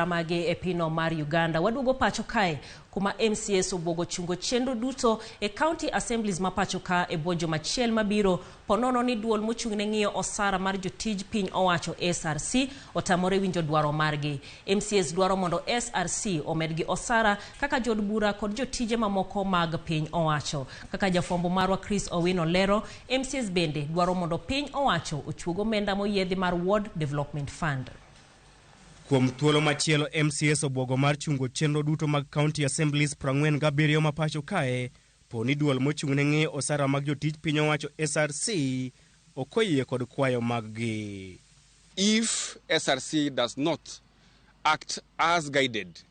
Mage e pino mar Uganda. Waduogo pacho kae kuma MCAs obwogo chungo chenro duto e county assemblies ma pacho ka e bwo juma achiel mabiro ponono ni duol mochung' ne ng'iyo osara mar jotij piny owacho SRC otamore winjo dwaro margi. MCAs dwaro mondo SRC omedgi osara kaka jood bura kod jotije mamoko mag piny owacho. Kaka jafwambo marwa Chris Owino lero, MCAs bende dwaro mondo piny owacho ochuog omenda moyiedhi mar Ward Development Fund. Kuom thuolo machielo, MCAs obwogo mar chungo chenro duto mag county assemblies 47 ma pacho kae po ni duol mochung' ne ng'iyo osara mag jotij piny owacho SRC ok oyie kod kwayo maggi. If SRC does not act as guided,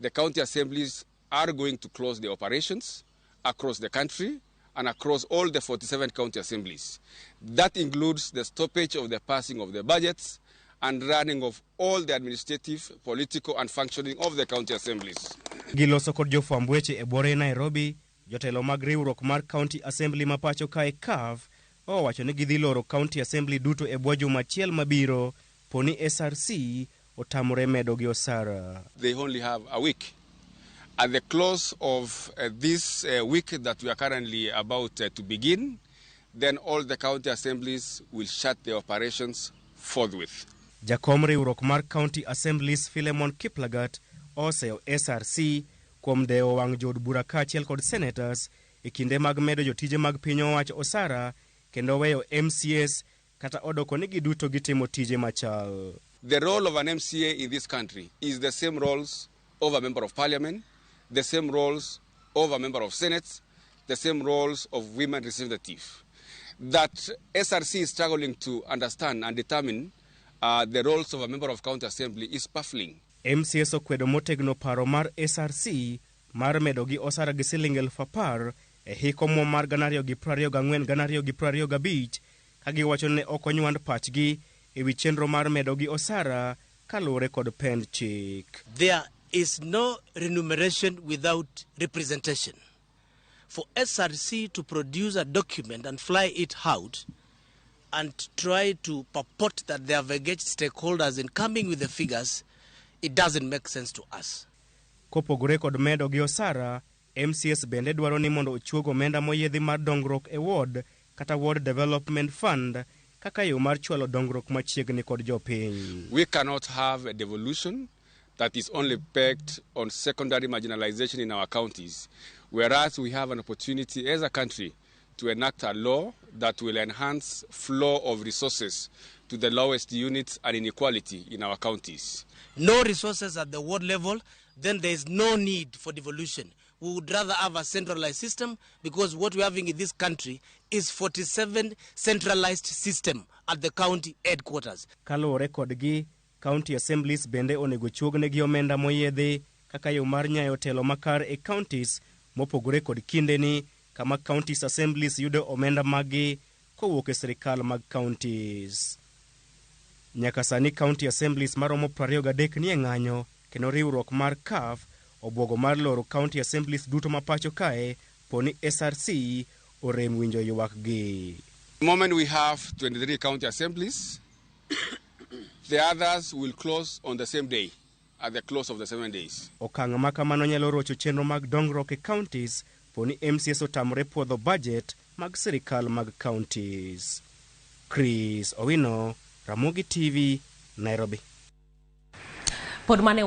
the county assemblies are going to close the operations across the country and across all the 47 county assemblies. That includes the stoppage of the passing of the budgets and running of all the administrative, political and functioning of the county assemblies. Giloso kod jofwamb weche e buore Nairobi, jotelo mag riwruok mar County Assembly ma pacho kae CAF owacho ni gidhi loro County Assembly duto e bwo juma achiel mabiro po ni SRC otamore medo gi osara. They only have a week. At the close of this week that we are currently about to begin, then all the county assemblies will shut their operations forthwith. Jakom riwruok mar County Assemblies Philemon Kiplagat oseyo SRC kuom dewo wang' jood bura kaachiel kod senators e kinde mag medo jotije mag piny owacho osara kendo weyo MCAs kata odoko ni giduto gitimo tije machal. The role of an MCA in this country is the same roles of a member of parliament, the same roles of a member of senate, the same roles of women representative. That SRC is struggling to understand and determine the roles of a member of county assembly is baffling. MCAs okwedo motegno paro mar SRC mar medo gi osara gi siling 10,000 e hik omuom mar 2024 2025 ka giwacho ni ne ok onywand pachgi e wi chenro mar medo gi osara kaluwore kod pend chik. There is no remuneration without representation. For SRC to produce a document and fly it out and try to purport that they have engaged stakeholders in coming with the figures, it doesn't make sense to us. Kopogore kod medo gi osara, MCAs bende dwaro ni mondo ochuog omenda moyiedhi mar dongruok e ward kata Ward Development Fund kaka yo mar chwalo dongruok machiegni kod jopiny. We cannot have a devolution that is only pegged on secondary marginalization in our counties, whereas we have an opportunity as a country to enact a law that will enhance flow of resources to the lowest units and inequality in our counties. No resources at the ward level, then there is no need for devolution. We would rather have a centralized system because what we're having in this country is 47 centralized system at the county headquarters. Kaluwore kodgi, county assemblies bende onego chuognegi omenda moyiedhi kaka yo mar nyayo telo makare e counties mopogore kod kindeni kama counties assemblies yudo omenda maggi kowuok e sirikal mag counties. Nyaka sani county assemblies maromo 23 nie ng'anyo kendo riwruok mar CAF obwogo mar loro county assemblies duto ma pacho kae po ni SRC orem winjo ywakgi. The moment we have 23 county assemblies, the others will close on the same day, at the close of the 7 days. Okang' ma kamano nyalo rocho chenro mag dongruok e counties po ni MCAs otamore puodho budget mag sirikal mag counties. Chris Owino, Ramogi TV, Nairobi. Pod mane